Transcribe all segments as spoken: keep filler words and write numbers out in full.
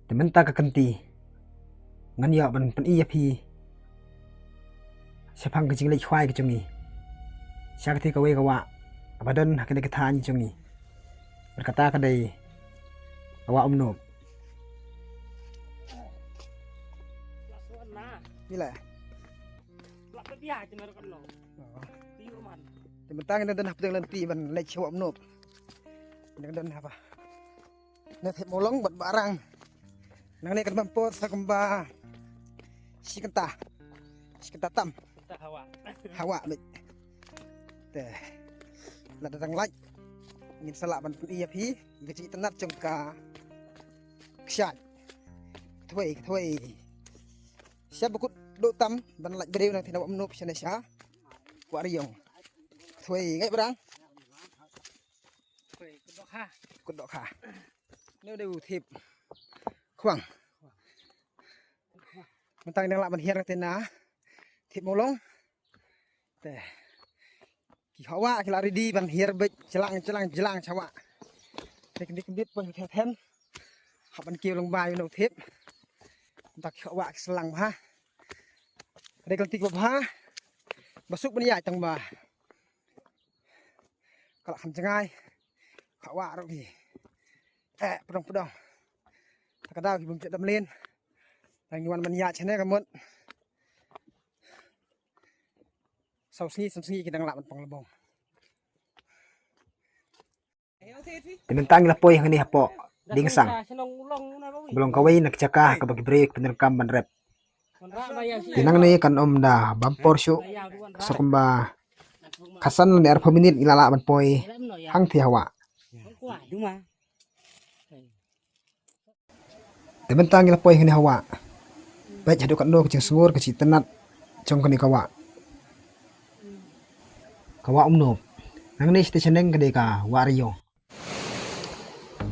Te mynta ka kynti ngan ïoh ban pyni ïa phi shaphang ka jingleit khwai ka jong ngi sha katei kawei ka wah kaba don ha kane ka thaiñ jong ngi. Bad kata ka dei ka wah Umnop. Ni la. Te mynta ngi dang don hapdeng lynti ban leit sha wah Umnop. Ngi dang don hapa. Na thep mawlong bad ba arang. Nangne kan bam por sa kumba shi kynta. Shi kynta tam. Kynta hawa. Hawa bit. Te lada dang lait ngin sa lah ban pyni ïa phi ïa ka jingitynnat jong ka kshaid. Ka thwei, ka thwei. Sha ba kut duh tam ban lait briew na thep wah Umnop shane sha wah Riong. Ka thwei ngai brang. Kut dohkha. Kut dohkha. Neu dei u thep khwang. Mynta ngi dang lah ban hiar te na thep mawlong. Te ki hawa ki la ready ban hiar beit jlang jlang jlang sha wah. Te kyndit kyndit poi the then. Hap ban kiew lyngba ïa u thep. Mynta ki hawa ki slang bha. Ka dei ka lynti kaba bha. Ba suk ban ïaid tang ba ka la kham jngai. Ka wah ruh ki eh pdong pdong. Ta ka daw ki bym jot da mlien. Tang ngi wan ban ïaid shane ka mut saw sngi san sngi ki dang lah ban pang lbong. Te mynta ngi la poi hangne hapoh dieng sang ba long kawei na ka jaka kaba ki briew ki pyndonkam ban rep. Te nangne kan ym da bam por shuh, sa kumba khatsan lane arphew minit ngi la lah ban poi hangtei ha wah. Te mynta ngi la poi hangne ha wah. Peit haduh katno ka jingsngur ka jingitynnat jong kane ka wah. Ka wah Umnop. Nangne sha shaneng ka dei ka wah Riong.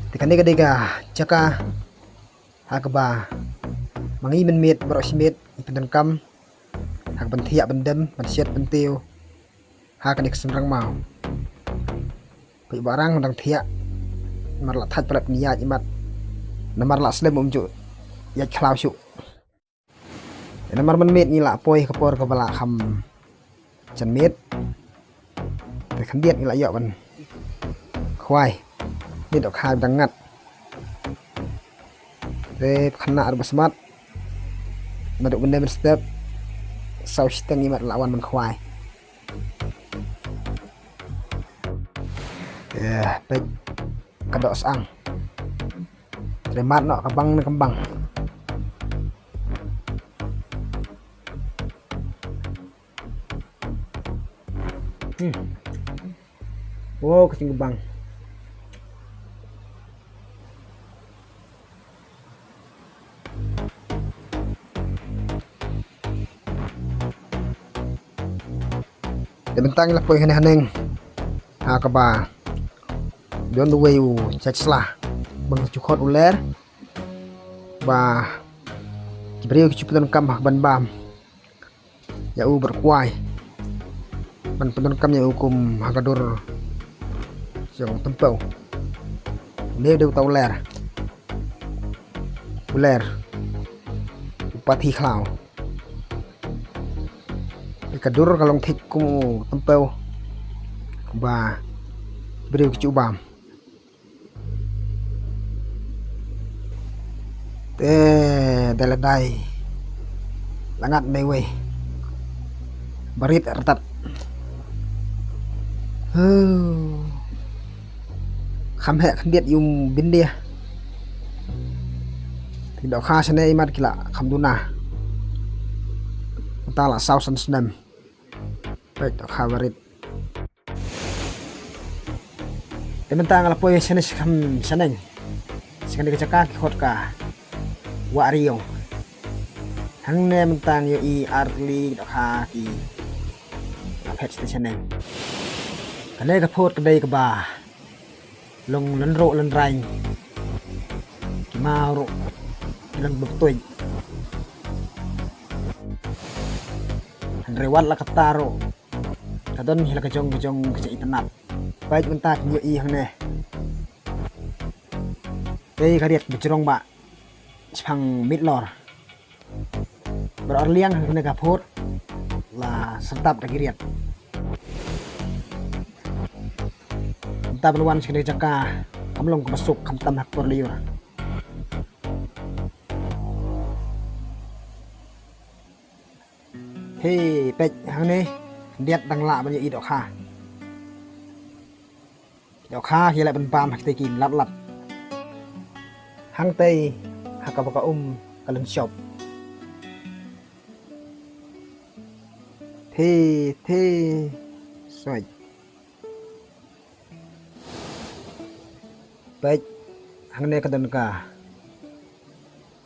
Te kane ka dei ka jaka ha kaba ma ngi mynmiet baroh shi miet ngi pyndonkam ha ka ban thiah ban dem, ban shet ban tiew ha kane ka synrang maw. Peit ba arang dang thiah. Namar la thait palat ngi ïaid imat. Namar la slem um ju ïaid khlaw shuh. Namar mynmiet ngi la poi ka por kaba la kham jan miet. Te khyndiat ngi la ïoh ban khwai. Miet dohkha dang ngat. Te khynnah ruh ba smat. Naduh mynne mynstep saw shiteng imat la wan ban khwai. Te peit ka doh sang. Te mat noh ka bang ne ka bang. Hmm. Wow, ka jingkbang. Te mynta ngi la poi hangne haneng ha kaba don uwei u jait sla ba ngi ju khot u Ler ba ki briew ki ju pyndonkam ha ka ban bam ïa u bad u kwai ban pyndonkam ïa u kum ha ka dur jong u Tympew. Une u dei uta u Ler. U Ler u pathi khlaw. Ka dur ka long thik kum u Tympew ba briew ki ju bam. Te da la dai la ngat mei wei. Barit artat. Huh. Kham heh khyndiat ïa u byndia. Te dohkha shane imat ki la kham duna. Mynta la saw san snem. Peit dohkha barit. Te mynta nga la poi shane sha kham shaneng. Sha kane ka jaka ki khot ka Wah Riong. Hangne mynta ngi ïohi ar tylli ki dohkha ki la phet sha shaneng. Kane ka phot ka dei kaba long lynruh lynraiñ. Ki maw ruh ki long bymtuid. Hynrei wat la katta ruh ka don hi la ka jong ka jong ka jingïeit. Peit mynta ngi ïohi hangne. Te ka riat ba jrong ba Chpang mitlor. Bar arliang hane ka phot la serdap da ki riat. Mynta ban wan shane jaka kam long kaba suk khamtam ha ka por lyiur. Hei peit hangne, khyndiat dang lah ban ïohi dohkha. Ki dohkha ki leh ban bam ha kitei ki lat lat. Hangtei ha kaba ka um ka lynshop. Thei thei soi. Peit hangne ka don ka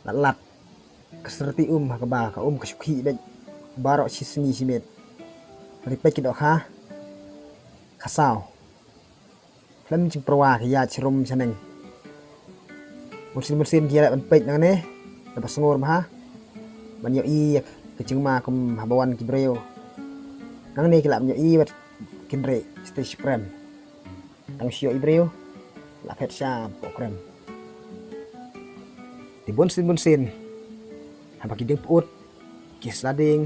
lat lat. Ka syrti um ha kaba ka um ka shu khih beit baroh shi sngi shi miet. Hynrei peit ki dohkha ka saw. Khlem jingpyrwa ki ïaid sharum shaneng. Bunsien bunsien ki ïaleh ban peit nangne da ba sngur bha ban ïohi ïa ka jingma kum haba wan ki briew. Nangne ki lah ban ïohi bad kynrei shatei shi prem. Tang shu ïohi briew la phet sha poh krem. Te bunsien bunsien haba ki dieng pyut, ki sla dieng,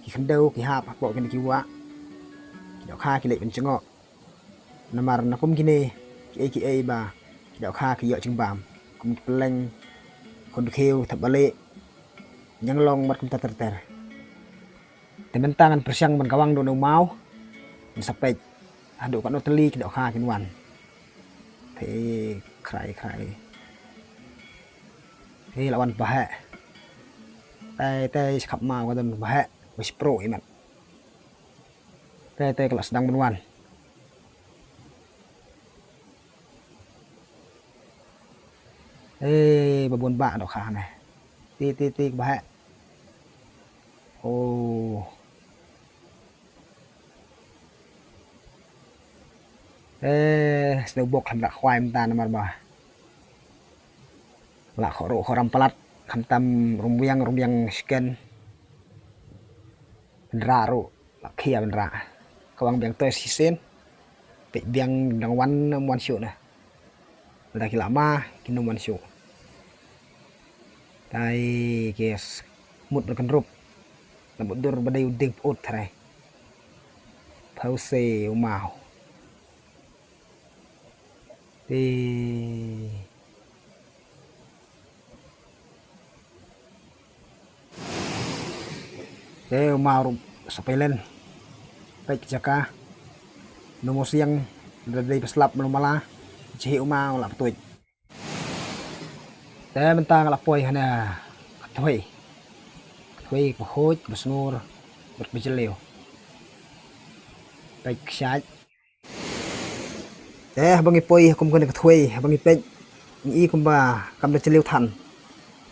ki khyndew, ki hap hapoh kine ki wah, ki dohkha ki leit ban jngoh. Namar na kum kine kiei kiei ba ki dohkha ki ïoh jingbam kum ki pylleng, khun dkhiew, thep balieh, ñianglong bad kumta ter ter. Te mynta ngan pyrshang ban kawang da une u maw. Ngin sa peit haduh katno tylli ki dohkha kin wan. Te khrai khrai. Te la wan ba heh. Te te sha khap maw ka don ba heh. Ba shipro i mat. Te te ka la sdang ban wan. Eh, ba bun ba dohkha ne. Ti ti ti ba heh. Oh. Eh, sdang bok khlem da khwai mynta namar ba la khoh ruh khoh ram palat khamtam rumwiang rumwiang sken. Bynrah ruh la khia bynrah. Ka wang biang toy shisien. Peit biang dang wan ym wan shuh na. Lada ki la ma kin ym wan shuh. Tai kes mut ruh kan rup. La mut dur ba dei u ding put trai. Pause u mau. Te Te u maw ruh sa pelen. Peit ki jaka. Numo siang da dei paslap melu mala. Jihi u maw la ptuit. Te mynta nga la poi hana ka thwei. Ka thwei ka huj ka sngur bad ka jylliew. Peit ka shait. Te haba ngi poi ha kum kane ka thwei haba ngi peit ngi i kumba kam da jylliew than.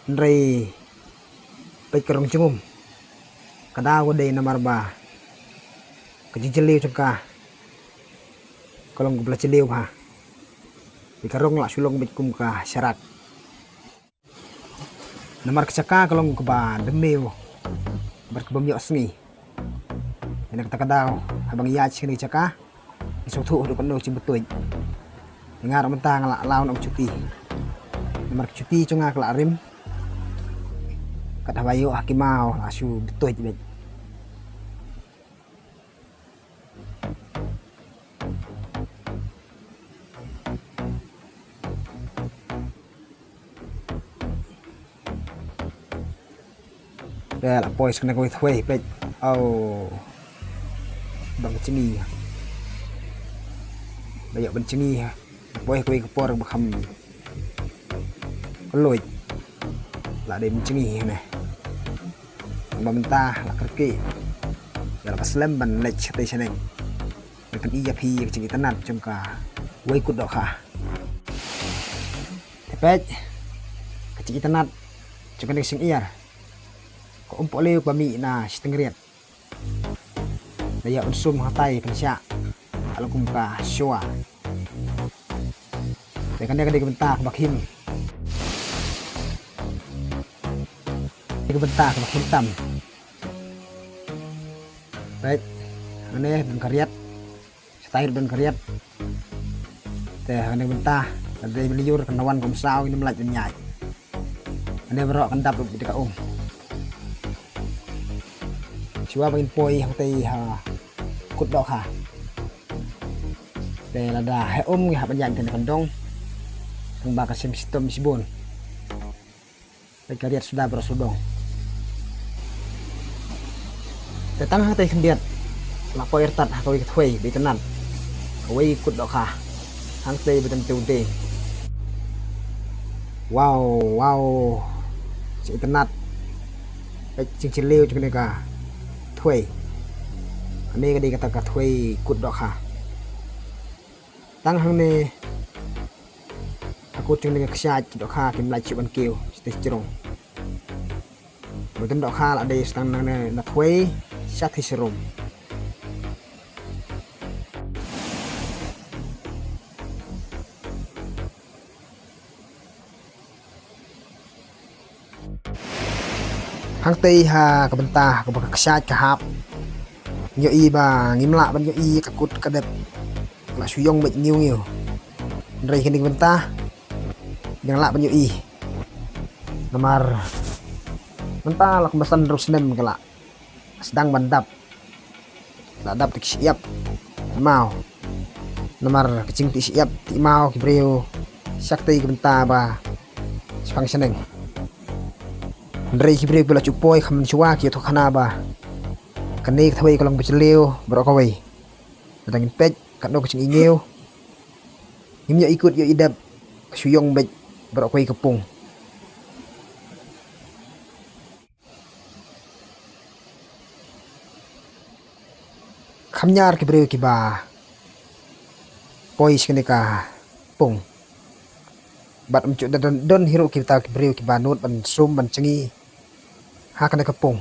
Hynrei peit ka rong jingum. Ka daw ka dei namar ba ka jingjylliew jong ka ka long kaba la jylliew bha. Te ka rong la shu long beit kum ka sharak. Namar ka jaka ka long kaba dmiew bad kaba ym ïoh sngi. Ïa kata ka daw haba ngi ïaid sha kane ka jaka ngi sngewthuh haduh katno jingbutuit. Nga ruh mynta nga la law noh ka juti. Namar ka juti jong nga ka la rim. Kat haba ïoh ha ki maw la shu butuit beit. Te la poi sha kane kawei thwei peit. Au. Ban jngi. Ba ïoh ban jngi ha. Poi kawei ka por ba kham kylluid. La dei ban jngi ne. Ba mynta la kyrkieh. Ïa la ka slem ban leit shatei shaneng. Ngan pyni ïa phi ka jingitynnat jong kawei kut dohkha. Te peit ka jingitynnat jong kane ka shyngiar. Ka um pohliew ba mih na shiteng riat. Da ïa un sum hatai pynshah. Ka la kum ka shwa. Te kane ka dei ka bynta kaba khim. Dei ka bynta kaba khim tam. Peit hangne don ka riat. Shatai ruh don ka riat. Te hangne bynta ka dei ba lyiur kan wan kum saw ngin ym lait ban ïaid. Kane baroh kan dap ruh da ka um. Shuwa ba ngin poi hangtei ha kut dohkha, te lada heh um ngi hap ban ïaid kane ka dong, tang ba ka shim shitom shibun. Peit ka riat suda baroh sawdong. Te tang hangtei khyndiat la poi artat ha kawei ka thwei ba itynnat, kawei kut dohkha hangtei ba dang tei u dieng. Wow, wow, shi itynnat. Peit jingjylliew jong kane ka thwei. Kane ka dei kata ka thwei kut dohkha. Tang hangne ha kut jong kane ka kshaid ki dohkha kim lah shuh ban kiew shatei jrong. Ba don dohkha la dei sdang nangne na thwei shatei sharum. Hangtei ha ka bynta kaba ka kshaid ka hap, ngi ïohi ba ngim lah ban ïohi ka kut ka dep, la shu ïong beit ngiewngiew. Hynrei kane ka bynta dang lah ban ïohi. Namar mynta la kumba san hynriew snem ka la sdang ban dap. La dap tei ki shyiap, tei maw. Namar ka jingtei shyiap tei maw ki briew shatei ka bynta ba shaphang shaneng. Hynrei ki briew kiba la shu poi kham shuwa ki ïathuh khana ba kane ka thwei ka long ba jylliew baroh kawei. Lada ngin peit katno ka jingïohi, ngim ïohi kut ïohi dep, ka shu ïong beit baroh kawei ka pung. Kham ñiar ki briew kiba poi sha kane ka pung. Bad ym ju don, don hi ruh kita ki briew kiba nud ban sum ban jngi ha kane ka pung.